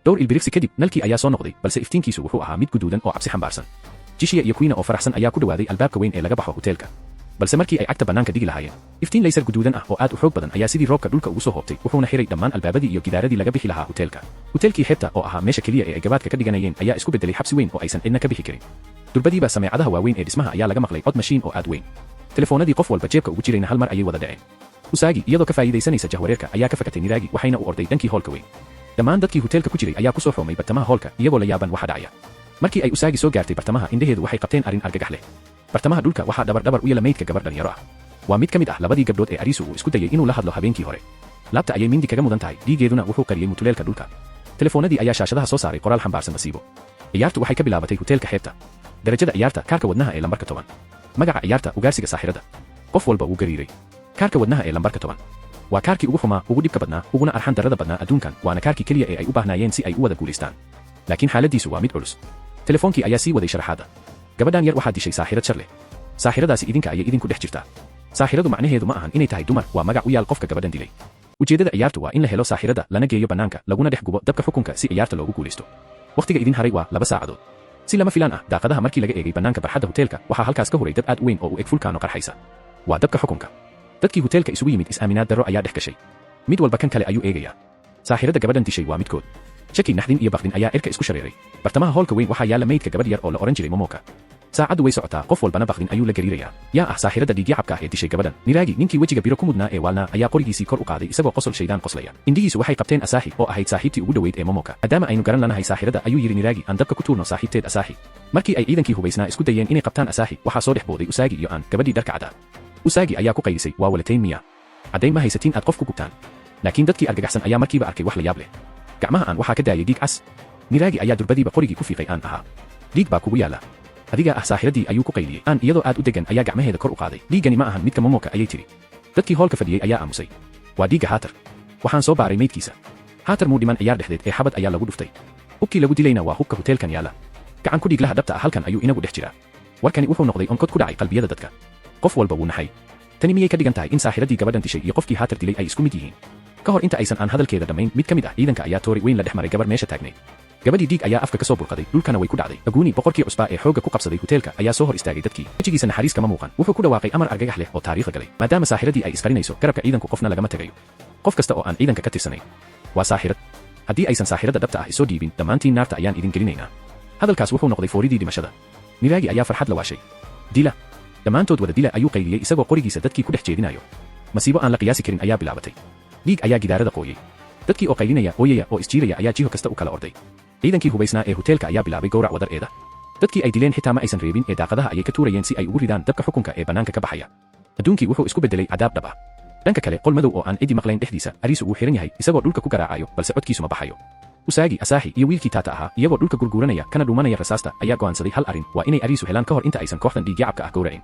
Speaker 1: Dhowr ilbiriqsi kadib nalkii ayaa soo noqday, balse iftiinkiisu wuxuu ahaa mid guduudan oo cabsi xambaarsan. Jishiya iyo Kuina oo faraxsan ayaa ku dhawaaday albaabka weyn ee laga baxo hoteelka, balse markii ay cagta bannaanka dhigi lahaayeen, iftiin laser guduudan ah oo aad u xoog badan ayaa sidii roobka dhulka ugu soo hoobtay, wuxuuna xiray dhammaan albaabadii iyo gidaaradii laga bixi lahaa hoteelka. Hoteelkii xeebta oo ahaa meesha keliya ee ay gabaadka ka dhiganayeen ayaa isku beddelay xabsi weyn oo aysan cidna ka bixi karin. Durbadiiba sameecadaha waaweyn ee dhismaha ayaa laga maqlay cod mashiin oo aad weyn. Telefoonadii qof walba jeebka ugu jirayna hal mar ayay wada dhaceen. Usaagi, iyadoo ka faa'iidaysanaysa jahwareerka, ayaa ka fakatay Niraagi, waxayna u orday dhankii hoolka weyn. Dhammaan dadkii hoteelka ku jiray ayaa ku soo xoomay bartamaha hoolka iyagoo la yaaban waxa dhacaya. Markii ay Usaagi soo gaartay bartamaha, indhaheedu waxay qabteen arrin argagax leh. Bartamaha dhulka waxaa dhabar dhabar u yala meydka gabar dhalinyaro ah. Waa mid ka mid ah labadii gabdhood ee Ariisu uu isku dayay inuu la hadlo habeenkii hore. Laabta ayay mindi kaga mudan tahay, dhiigeeduna wuxuu qariyey mutuleelka dhulka. Telefoonadii ayaa shaashadaha soo saaray qoraal xambaarsan masiibo. Ciyaartu waxay ka bilaabatay hoteelka xeebta. Darajada ciyaarta: kaarka wadnaha ee lambarka 10. Magaca ciyaarta: ugaarsiga saaxirada. Qof walba wuu gariiray. Kaarka wadnaha ee lambarka 10 waa kaarkii ugu xumaa, ugu dhibka badnaa, uguna arxan darrada badnaa adduunkan, waana kaarkii keliya ee ay u baahnaayeen si ay u wada guulaystaan, laakiin xaaladiisu waa mid culus. Telefoonkii ayaa sii waday sharaxaadda. "Gabadhan yar waxaa dishay saaxirad shar leh. Saaxiradaasi idinka ayay idinku dhex jirtaa. Saaxiradu macnaheedu ma ahan inay tahay dumar, waa magac u yaal qofka gabadhan dilay. Ujeeddada ciyaartu waa in la helo saaxirada, lana geeyo bannaanka, laguna dhex gubo dabka xukunka si ciyaarta loogu guulaysto. Wakhtiga idin haray waa 2 saacadood." Si lama filaan ah, daaqadaha markii laga eegay bannaanka barxadda hoteelka, waxaa halkaas ka huray dab aad u weyn oo u eg fulkaano qarxaysa. Waa dabka xukunka. Dadkii hoteelka isugu yimid is-aaminaad darro ayaa dhex gashay. Mid walba kan kale ayuu eegayaa. Saaxirada gabadhan dishay waa midkood. Shaki, naxdin iyo baqdin ayaa cirka isku shareeray. Bartamaha hoolka weyn waxaa yaalla meydka gabadh yar oo la odhan jiray Momoka. Saacaddu way socotaa, qof walbana baqdin ayuu la gariirayaa. Yaa ah saaxirada dhiigyacabka ah ee dishay gabadhan? Niraagi, ninkii wejiga biro ku mudnaa ee waalnaa, ayaa qorigiisii kor u qaaday isagoo qosol shaydaan qoslaya. Indhihiisu waxay qabteen Asaaxi oo ahayd saaxiibtii ugu dhoweyd ee Momoka. "Maadaama aynu garan lanahay saaxirada," ayuu yidhi Niraagi, "aan dabka ku tuurno saaxiibteed Asaaxi." Markii ay ciidankii hubaysnaa isku dayeen inay qabtaan Asaaxi, waxaa soo dhex booday Usaagi iyo aan gabadhii dharka caddaa. Usaagi ayaa ku qaylisay, "Waa walatayn miya? Caddayn ma haysatiin aad qof ku gubtaan?" Laakiin dadkii argagaxsan ayaa markiiba arkay wax la yaab leh. Gacmaha aan waxaa ka daayay dhiig cas. Niraagi ayaa durbadiiba qorigii ku fiiqay aan ahaa. "Dhiig baa kugu yaalla, adigaa ah saaxiradii," ayuu ku qayliyey. Aan iyadoo aad u degan ayaa gacmaheeda kor u qaaday. "Dhiiggani ma ahan midka Momoka," ayay tidhi. Dadkii hoolka fadhiyey ayaa aamusay. "Waa dhiigga Haatar. Waxaan soo baaray meydkiisa. Haatar muu dhiman ciyaar dhexdeed ee xabad ayaa lagu dhuftay. Hubkii lagu dilayna waa hubka hoteelkan yaalla. Gacan ku dhiiglaha dhabta ah halkan ayuu inagu dhex jiraa." Warkani wuxuu noqday onkod ku dhacay qalbiyada dadka. Qof walba wuu naxay. Tani miyay ka dhigan tahay in saaxiradii gabadhan dishay iyo qofkii Haatar dilay ay isku mid yihiin? Ka hor inta aysan aan hadalkeeda dhammayn, mid ka mid ah ciidanka ayaa toori weyn la dhex maray gabar meesha taagnayd. Gabadhii dhiig ayaa afka ka soo burqaday, dhulkana way ku dhacday. Aguuni, boqorkii cusbaa ee xoogga ku qabsaday hoteelka, ayaa soo hor istaagay dadkii. Wejigiisa naxariis kama muuqan. Wuxuu ku dhawaaqay amar argagax leh oo taariikhda galay: "Maadaama saaxiradii ay isqarinayso, garabka ciidanku qofna lagama tagayo. Qof kasta oo aan ciidanka ka tirsanayn waa saaxirad. Haddii aysan saaxiradda dhabta ah isoo dhiibin, dhammaantiin naarta ayaan idin gelinaynaa." Hadalkaas wuxuu noqday fooridii dhimashada. Niraagi ayaa farxad la waashay. "Dila, dhammaantood wada dila," ayuu qayliyey isagoo qorigiisa dadkii ku dhex jeedinayo. Masiibo aan la qiyaasi karin ayaa bilaabatay. Dhiig ayaa gidaarada qooyey. Dadkii oo qaylinaya, ooyaya oo isjiiraya ayaa jiho kasta u kala orday. Ciidankii hubaysnaa ee hoteelka ayaa bilaabay gowrac wadar eeda. Dadkii ay dileen xitaa ma aysan reebin ee daaqadaha ayay ka tuurayeen si ay ugu ridaan dabka xukunka ee bannaanka ka baxaya. Adduunkii wuxuu isku beddelay cadaab dhab ah. Dhanka kale, qol madow oo aan cidi maqlayn dhexdiisa, Ariisu wuu xiran yahay isagoo dhulka ku garaacayo, balse codkiisu ma baxayo. Usagi, Asahi iyo wiilkii Taata ahaa, iyagoo dhulka gurguuranaya kana dhuumanaya rasaasta, ayaa go'aansaday hal arrin: waa inay Ariisu helaan ka hor inta aysan kooxdan dhiigyacabka ah gowracin.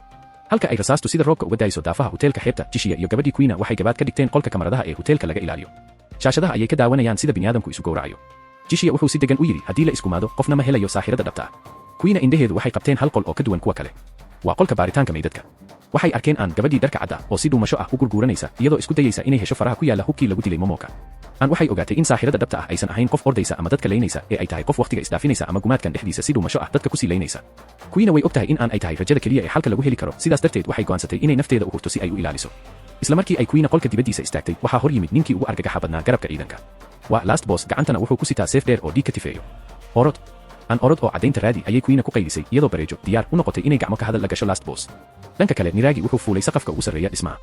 Speaker 1: Halka ay rasaastu sida roobka uga daayso daafaha huteelka xeebta, Jishiya iyo gabadhii Queena waxay gabaad ka dhigteen qolka kamaradaha ee huteelka laga ilaaliyo. Shaashadaha ayay ka daawanayaan sida biniaadamku isu gowracayo. Jishiya wuxuu si degan u yidhi, "Haddii la iskumaado, qofna ma helayo saaxirada dhabta ah." Queena indhaheedu waxay qabteen hal qol oo ka duwan kuwa kale. Waa qolka baaritaanka meydadka. Waxay arkeen aan gabadhii dharka cadda oo si dhuumasho ah u gurguuranaysa, iyadoo isku dayaysa inay hesho faraha ku yaalla hubkii lagu dilay Momoka. Aan waxay ogaatay in saaxirada dhabta ah aysan ahayn qof ordaysa ama dadka laynaysa, ee ay tahay qof wakhtiga isdhaafinaysa ama gumaadkan dhexdiisa si dhuumasho ah dadka kusii laynaysa. Queena way og tahay in aan ay tahay rajada keliya ee xalka lagu heli karo, sidaas darteed waxay go'aansatay inay nafteeda u hurto si ay u ilaaliso. Isla markii ay Queena qolka dibaddiisa istaagtay, waxaa hor yimid ninkii ugu argagaxa badnaa garabka ciidanka. Waa Last Boss, gacantana wuxuu ku sitaa seef dheer oo dhiig ka tifeeyo. "Orod aan, orod oo caddaynta raadi," ayay Queena ku qaylisay, iyadoo bareejo diyaar u noqotay inay gacmo ka hadal la gasho Last Boss. Dhanka kale, Niraagi wuxuu fuulay saqafka ugu sarreeya dhismaha.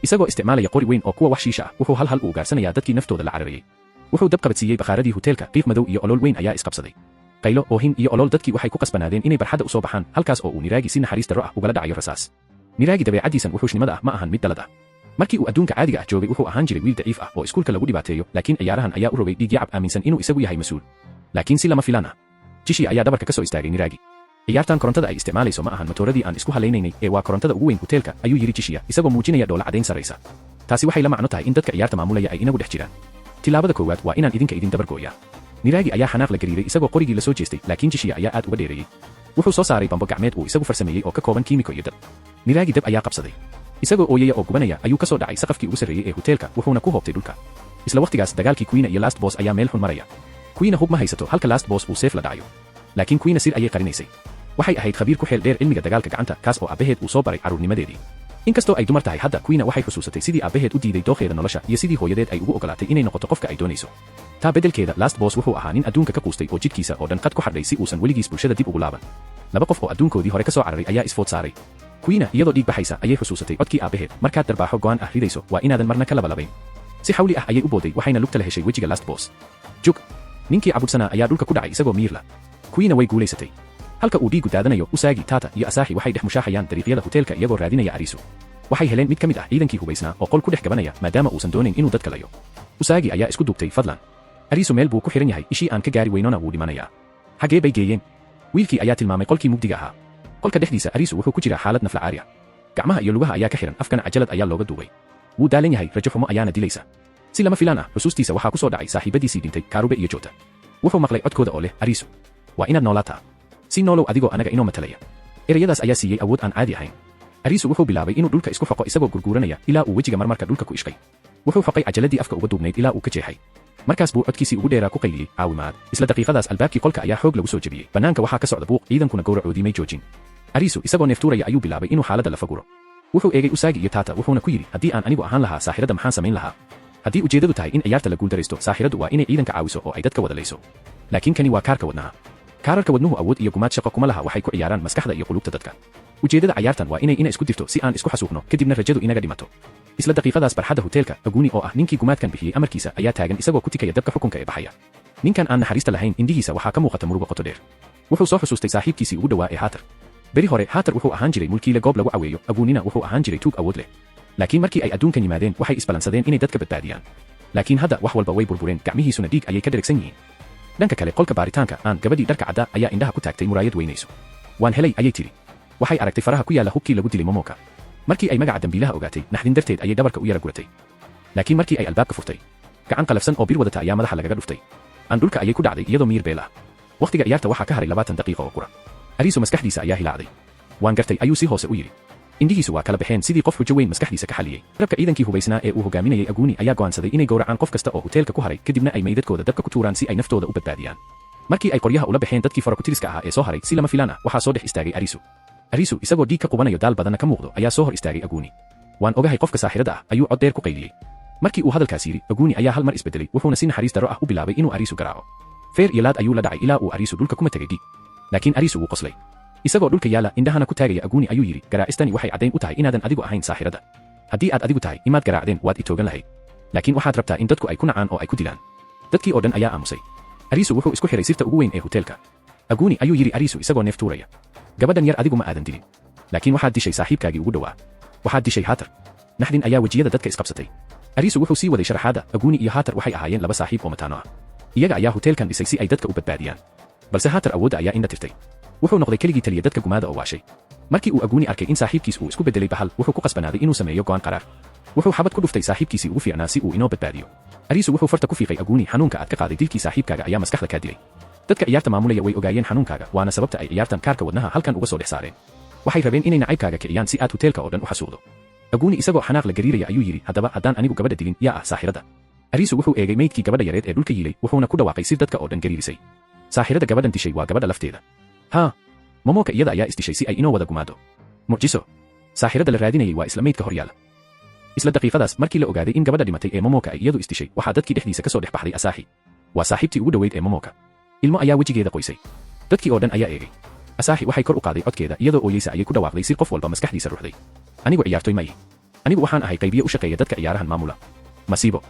Speaker 1: Isagoo isticmaalaya qori weyn oo kuwa wax shiisha ah, wuxuu hal hal u ugaarsanayaa dadkii naftooda la cararayay. Wuxuu dab qabadsiiyey bakhaaradii huteelka. Qiiq madow iyo olool weyn ayaa isqabsaday. Qaylo, oohin iyo olool. Dadkii waxay ku qasbanaadeen inay barxadda u soo baxaan, halkaas oo uu Niraagi si naxariis darro ah ugala dhacayo rasaas. Niraagi dabeecaddiisan wuxuushnimada ah ma ahan mid dalad ah. Markii uu adduunka caadiga ah joogay, wuxuu ahaan jiray wiil daciif ah oo iskuulka lagu dhibaateeyo, laakiin ciyaarahan ayaa u rogay dhiig yacab aaminsan inuu isagu yahay mas-uul. Laakiin si lama filaan ah, Jishi ayaa dhabarka ka soo istaagay Niraagi. "Ciyaartan korontada ay isticmaalayso ma ahan matooradii aan isku halaynaynay, ee waa korontada ugu weyn huteelka," ayuu yidhi Jishiya, isagoo muujinaya dhoola caddayn sarraysa. "Taasi waxay la macno tahay in dadka ciyaarta maamulaya ay inagu dhex jiraan. Tillaabada koowaad waa inaan idinka idin dabar gooyaa." Niraagi ayaa xanaaq la gariiray, isagoo qorigii la soo jeestay, laakiin Jishiya ayaa aad uga dheereeyey. Wuxuu soo saaray bambo gacmeed uu isagu farsameeyey oo ka kooban kiimiko iyo dab. Niraagi dab ayaa qabsaday. Isagoo ooyaya oo gubanaya ayuu ka soo dhacay saqafkii ugu sarreeyey ee huteelka, wuxuuna ku hoobtay dhulka. Isla wakhtigaas, dagaalkii Queena iyo Last Boss ayaa meel xun maraya. Queena hub ma haysato, halka Last Boss uu seef la dhacayo. Laakiin Queena sir ayay qarinaysay. Waxay ahayd khabiir ku xeel dheer cilmiga dagaalka gacanta, kaas oo aabbaheed uu soo baray carruurnimadeedii. Inkastoo ay dumar tahay hadda, Queena waxay xusuusatay sidii aabbaheed u diiday dookheeda nolosha iyo sidii hooyadeed ay ugu ogolaatay inay noqoto qofka ay doonayso. Taa beddelkeeda, Last Boss wuxuu ahaa nin adduunka ka quustay oo jidhkiisa oo dhan qad ku xadhay si uusan weligiis bulshada dib ugu laaban. Laba qof oo adduunkoodii hore ka soo cararay ayaa isfood saaray. Queena iyadoo dhiig baxaysa ayay xusuusatay codkii aabbaheed: "Markaad darbaaxo go'aan ah ridayso, waa inaadan marna ka labalabayn." Si xawli ah ayay u booday, waxayna lugta la heshay wejiga Last Boss. Jug! Ninkii cabudhsanaa ayaa dhulka ku dhacay isagoo miirla. Queena way guulaysatay. Halka uu dhiigu daadanayo, Usagi, Tata iyo Asaaxi waxay dhex mushaaxayaan dariiqyada huteelka iyagoo raadinaya Ariisu. Waxay heleen mid ka mid ah ciidankii hubaysnaa oo qol ku dhex gabanaya, maadaama uusan doonayn inuu dadka layo. Usagi ayaa isku duubtay: "Fadlan, Ariisu meel buu ku xihan yahay, ishii aan ka gaari weynona wuu dhimanayaa. Xaggee bay geeyeen?" Wiilkii ayaa tilmaamay qolkii mugdiga ahaa. Qolka dhexdiisa, Ariisu wuxuu ku jiraa xaalad naflacaari ah. Gacmaha iyo lugaha ayaa ka xihan, afkana cajalad ayaa looga duubay. Wuu daalan yahay, rajo xumo ayaana dilaysa. Si lama filaan ah, xusuustiisa waxaa ku soo dhacay saaxiibadiisii dhintay, Kaarube iyo Joota. Wuxuu maqlay codkooda oo leh, "Ariisu, waa inaad noolaataa. Si noolow adigoo anaga inoo matalaya." Ereyadaas ayaa siiyey awood aan caadi ahayn. Ariisu wuxuu bilaabay inuu dhulka isku xoqo isagoo gurguuranaya, ilaa uu wejiga marmarka dhulka ku ishqay. Wuxuu xoqay cajaladii afka uga duubnayd ilaa uu ka jeexay. Markaas buu codkiisii ugu dheeraa ku qayliyey, "Caawimaad!" Isla daqiiqadaas, albaabkii qolka ayaa xoog lagu soo jebiyey. Bannaanka waxaa ka socda buuq, ciidankuna gowracoodii may joojin. Ariisu isagoo neeftuuraya ayuu bilaabay inuu xaaladda la faguro. Wuxuu eegay Usaagi iyo Taata, wuxuuna ku yidhi, "Haddii aan anigu ahaan lahaa saaxiradda, maxaan samayn lahaa? Haddii ujeeddadu tahay in ciyaarta la guuldaraysto, saaxiraddu waa inay ciidanka caawiso oo ay dadka wada layso. Laakiin kani waa kaarka wadnaha. Kaararka wadnuhu awood iyo gumaad shaqo kuma laha. Waxay ku ciyaaraan maskaxda iyo qulubta dadka. Ujeeddada cayaartan waa inay ina isku dirto si aan isku xasuuqno, kadibna rajadu inaga dhimato." Isla daqiiqadaas, barxadda huteelka, Aguni oo ah ninkii gumaadkan bixiyey amarkiisa ayaa taagan, isagoo ku tikaya dabka xukunka ee baxaya. Ninkan aan naxariista lahayn indhihiisa waxaa ka muuqata murugo qoto dheer. Wuxuu soo xusuustay saaxiibkiisii ugu dhowaa ee Haatar. Beri hore, Haatar wuxuu ahaan jiray mulkiile goob lagu caweeyo, Agunina wuxuu ahaan jiray tuug awood leh. Laakiin markii ay adduunkan yimaadeen, waxay isbalansadeen inay dadka badbaadiyaan. Laakiin hadda wax walba way burbureen, gacmihiisuna dhiig ayay ka dheregsan yihiin. Dhanka kale, qolka baaritaanka, aan gabadhii dharka cadda ayaa indhaha ku taagtay muraayad weynayso. "Waan helay," ayay tidhi. Waxay aragtay faraha ku yaalla hubkii lagu dilay Momoka. Markii ay magaca dambiilaha ogaatay, naxdin darteed ayay dhabarka u yara guratay. Laakiin markii ay albaabka furtay, gacan qalafsan oo bir wadata ayaa madaxa lagaga dhuftay. Aan dhulka ayay ku dhacday iyadoo miir beel ah. Wakhtiga ciyaarta waxaa ka haray 20 daqiiqo oo qura. Ariisu maskaxdiisa ayaa hilaacday. "Waan gartay," ayuu si hoose u yidhi. Indhihiisu waa kala baxeen, sidii qof xujo weyn maskaxdiisa ka xalliyey. Rabka ciidankii hubaysnaa ee uu hogaaminayay Aguni ayaa go'aansaday inay gowracaan qof kasta oo huteelka ku haray, kadibna ay meydadkooda dabka ku tuuraan si ay naftooda u badbaadiyaan. Markii ay qoryaha ula baxeen dadkii farakutiriska ahaa ee soo haray, si lama filaan ah waxaa soo dhex istaagay Ariisu. Ariisu isagoo dhiig ka qubanayo, daal badanna ka muuqdo, ayaa soo hor istaagay Aguni. "Waan ogahay qofka saaxirada ah," ayuu cod dheer ku qayliyey. Markii uu hadalkaas yidhi, Aguni ayaa hal mar isbedelay, wuxuuna si naxariis darro ah u bilaabay inuu Ariisu garaaco. Feer iyo laad ayuu la dhacay ilaa uu Ariisu dhulka kuma tegay dhiig. Laakiin Ariisu wuu qoslay. Isagoo dhulka yaala, indhahana ku taagaya Aguni, ayuu yidhi, "Garaacistani waxay caddayn u tahay inaadan adigu ahayn saaxirada. Haddii aad adigu tahay, imaad garaacdeen, waad i toogan lahayd. Laakiin waxaad rabtaa in dadku ay ku nacaan oo ay ku dilaan." Dadkii oo dhan ayaa aamusay. Ariisu wuxuu isku xiray sirta ugu weyn ee huteelka. "Aguni," ayuu yidhi Ariisu isagoo neef tuuraya, "gabadhan yar adigu ma aadan dilin, laakiin waxaad dishay saaxiibkaagii ugu dhowaa. Waxaad dishay Haatar." Naxdin ayaa wejiyada dadka isqabsatay. Ariisu wuxuu sii waday sharaxaadda. Aguni iyo Haatar waxay ahaayeen laba saaxiib oo mataano ah. Iyaga ayaa huteelkan dhisay si ay dadka u badbaadiyaan, balse haatar awoodda ayaa indha tirtay. Wuxuu noqday keligii taliya dadka gumaada oo waashay. Markii uu Aguuni arkay in saaxiibkiis uu isku beddelay bahal, wuxuu ku qasbanaaday inuu sameeyo go'aan qaraar. Wuxuu xabad ku dhuftay saaxiibkiisii ugu fiicnaa si uu inoo badbaadiyo. Ariisu wuxuu farta ku fiiqay Aguuni. "Xanuunka aad ka qaaday dilkii saaxiibkaaga ayaa maskaxda kaa dilay. Dadka ciyaarta maamulaya way ogaayeen xanuunkaaga, waana sababta ay ciyaartan kaarka wadnaha halkan uga soo dhex saareen. Waxay rabeen inay nacaybkaaga kiciyaan si aad huteelka oo dhan u xasuuqdo." Aguuni isagoo xanaaq la gariiraya ayuu yidhi, "Haddaba haddaan anigu gabadha dilin, yaa ah saaxiradda?" Ariisu wuxuu eegay meydkii gabadha yareed ee dhulka yiilay, wuxuuna ku dhawaaqay sir dadka oo dhan gariirisay: "Saaxirada gabadhan dishay waa gabadha lafteeda. Haa, Momoka iyada ayaa isdishay si ay inoo wada gumaado. Mucjiso! Saaxirada la raadinayay waa isla meydka hor yaalla." Isla daqiiqadaas, markii la ogaaday in gabadha dhimatay ee Momoka ay iyadu isdishay, waxaa dadkii dhexdiisa ka soo dhex baxday Asaaxi. Waa saaxiibtii ugu dhoweyd ee Momoka. Ilmo ayaa wejigeeda qoysay. Dadkii oo dhan ayaa eegay. Asaaxi waxay kor u qaaday codkeeda iyadoo ooyeysa ayay ku dhawaaqday si qof walba maskaxdiisa ruxday: "Anigu ciyaartoy ma ihi. Anigu waxaan ahay qaybiye u shaqeeya dadka ciyaarahan maamula." Masiibo!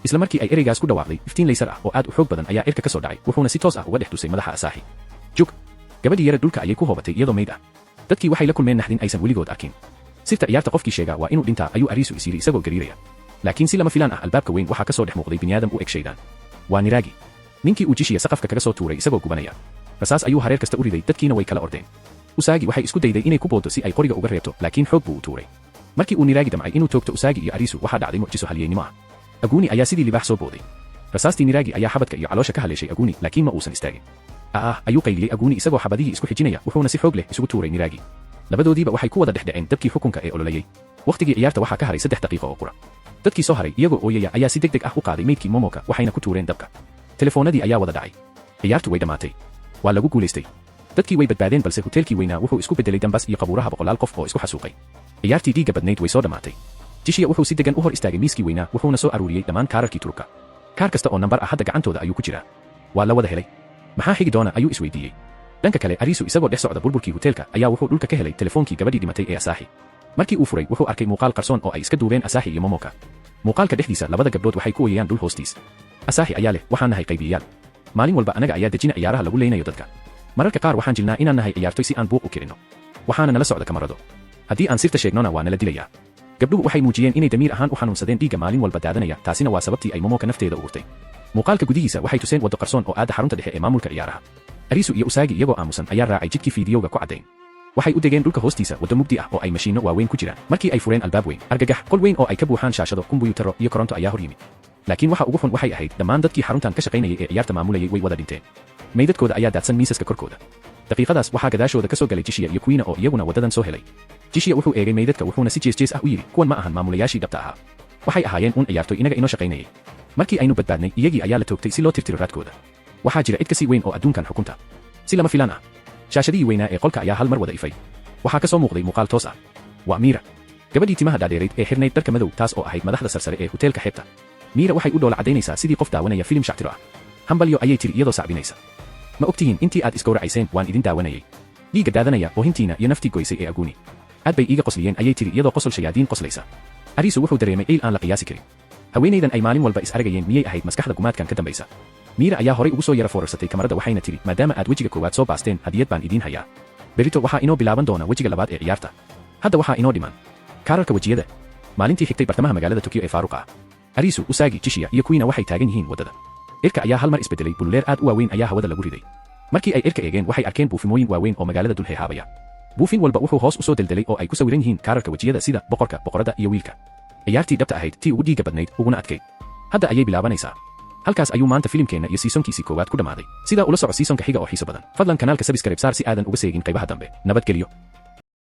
Speaker 1: Isla markii ay ereygaas ku dhawaaqday, iftiin laysar ah oo aad u xoog badan ayaa cirka ka soo dhacay, wuxuuna si toos ah uga dhex tusay madaxa Asaaxi. Jug! Gabadhii yara dhulka ayay ku hoobatay iyadoo meyd ah. Dadkii waxay la kulmeen naxdin aysan weligood arkin. "Sirta ciyaarta qofkii sheegaa waa inuu dhintaa," ayuu Ariisu is yidhi isagoo gariiraya. Laakiin si lama filaan ah, albaabka weyn waxaa ka soo dhex muuqday biniaadam u eg shaydaan. Waa Niraagi, ninkii uu Jishiya saqafka kaga soo tuuray isagoo gubanaya. Rasaas ayuu hareer kasta u riday, dadkiina way kala ordeen. Usaagi waxay isku dayday inay ku booddo si ay qoriga uga reebto, laakiin xoog buu u tuuray. Markii uu Niraagi damcay inuu toogto Usaagi iyo Ariisu, waxaa dhacday mucjiso halyeynimo ah. Aguuni ayaa sidii libaax soo booday. Rasaastii Niraagi ayaa xabadka iyo caloosha ka haleeshay Aguuni, laakiin ma uusan istaagin. "Aah!" ayuu qayliyey Aguuni isagoo xabadihii isku xijinaya, wuxuuna si xoog leh isugu tuuray Niraagi. Labadoodiiba waxay ku wada dhex dhaceen dabkii xukunka ee ololayay. Wakhtigii ciyaarta waxaa ka haray 3 daqiiqo oo qura. Dadkii soo haray iyagoo ooyaya ayaa si deg deg ah u qaaday meydkii Momoka, waxayna ku tuureen dabka. Telefoonadii ayaa wada dhacay. Ciyaartu way dhammaatay, waa lagu guulaystay, dadkii way badbaadeen, balse huteelkii weynaa wuxuu isku beddelay dambas iyo qabuuraha boqolaal qof oo isku xasuuqay. Ciyaartii dhiigga badnayd way soo dhammaatay. Jishiya wuxuu si degan u hor istaagay miiskii weynaa, wuxuuna soo aruuriyey dhammaan kaararkii turubka. Kaar kasta oo nambar ah hadda gacantooda ayuu ku jiraa. Waa la wada helay. Maxaa xigi doona, ayuu isweydiiyey. Dhanka kale, Ariisu isagoo dhex socda burburkii huteelka ayaa wuxuu dhulka ka helay telefoonkii gabadhii dhimatay ee Asaaxi. Markii uu furay, wuxuu arkay muuqaal qarsoon oo ay iska duubeen Asaaxi iyo Momoka. Muuqaalka dhexdiisa, labada gabdhood waxay ku oyayaan dhul hoostiis. Asaaxi ayaa leh, "Waxaan nahay qaybiyayaal. Maalin walba anaga ayaa dejina ciyaaraha lagu leynayo dadka. Mararka qaar waxaan jilnaa inaan nahay ciyaartoy si aan buuq u kirinno, waxaana nala socda kamarado. Haddii aan sirta sheegnona, waa nala dilayaa." Gabdhuhu waxay muujiyeen inay damiir ahaan u xanuunsadeen dhiigga maalin walba daadanaya, taasina waa sababtii ay Momoka nafteeda u hurtay. Muuqaalka gudihiisa waxay tuseen waddo qarsoon oo aadda xarunta dhexe ee maamulka ciyaaraha. Ariisu iyo Usaagi iyagoo aamusan ayaa raacay jidkii fiidiyowga ku caddayn. Waxay u degeen dhulka hoostiisa, waddo mugdi ah oo ay mashiinno waaweyn ku jiraan. Markii ay fureen albaab weyn, argagax! Qol weyn oo ay ka buuxaan shaashado, kumbuyuutarro iyo koronto ayaa hor yimid. Laakiin waxa ugu xun waxay ahayd dhammaan dadkii xaruntan ka shaqaynayay ee ciyaarta maamulayay way wada dhinteen. Meydadkooda ayaa daadsan miisaska korkooda. Daqiiqadaas waxaa gadaashooda ka soo galay Jishiya iyo Kuina oo iyaguna waddadan soo helay. Jishiya wuxuu eegay meydadka, wuxuuna si jees jees ah u yidhi, "Kuwan ma ahan maamulayaashii dhabta ahaa. Waxay ahaayeen uun ciyaartoy inaga inoo shaqaynayay. Markii aynu badbaadnay, iyagii ayaa la toogtay si loo tirtiro raadkooda. Waxaa jira cid ka sii weyn oo adduunkan xukunta." Si lama filaan ah, shaashadihii weynaa ee qolka ayaa hal mar wada ifay. Waxaa ka soo muuqday muuqaal toos ah. Waa Miira, gabadhii timaha dhaadheerayd ee xirnayd dharka madow, taas oo ahayd madaxda sarsare ee huteelka xeebta. Miira waxay u dhoola caddaynaysaa sidii qof daawanaya filim shactiro ah. "Hambalyo," ayay tiri iyadoo sacbinaysa. "Ma ogtihiin, intii aad isgowracayseen waan idin daawanayay, dhiigga daadanaya, oohintiina iyo naftii goysay ee Aguuni. Aad bay iiga qosliyeen," ayay tiri iyadoo qosol shayaadiin qoslaysa. Ariisu wuxuu dareemay ciil aan la qiyaasi karin. Haweenaydan ay maalin walba is aragayeen miyay ahayd maskaxda gumaadkan ka dambaysa? Miira ayaa horay ugu soo yara foorarsatay kamarada, waxayna tiri, "Maadaama aad wejiga koowaad soo baasteen, hadiyad baan idiin hayaa. Berito waxaa inoo bilaaban doona wejiga labaad ee ciyaarta. Hadda waxaa inoo dhiman kaararka wejiyada." Maalintii xigtay, bartamaha magaalada Tokyo ee faaruqa ah, Ariisu, Usaagi, Jishiya iyo Kuina waxay taagan yihiin waddada. Cirka ayaa hal mar isbedelay. Bululeer aad u waaweyn ayaa hawada lagu riday. Markii ay cirka eegeen, waxay arkeen buufimooyin waaweyn oo magaalada dul heehaabaya. Buufin walba wuxuu hoos u soo deldelay oo ay ku sawiran yihiin kaararka wejiyada, sida boqorka, boqoradda iyo wiilka. Ciyaartii dhabta ahayd, tii ugu dhiigga badnayd uguna adkayd, hadda ayay bilaabanaysaa. Halkaas ayuu maanta filimkeenna iyo seasonkiisii koowaad ku dhammaaday. Sidaa ula soco seasonka xiga oo xiiso badan. Fadlan kanaalka subscribe saar si aadan uga seegin qaybaha dambe. Nabadgelyo.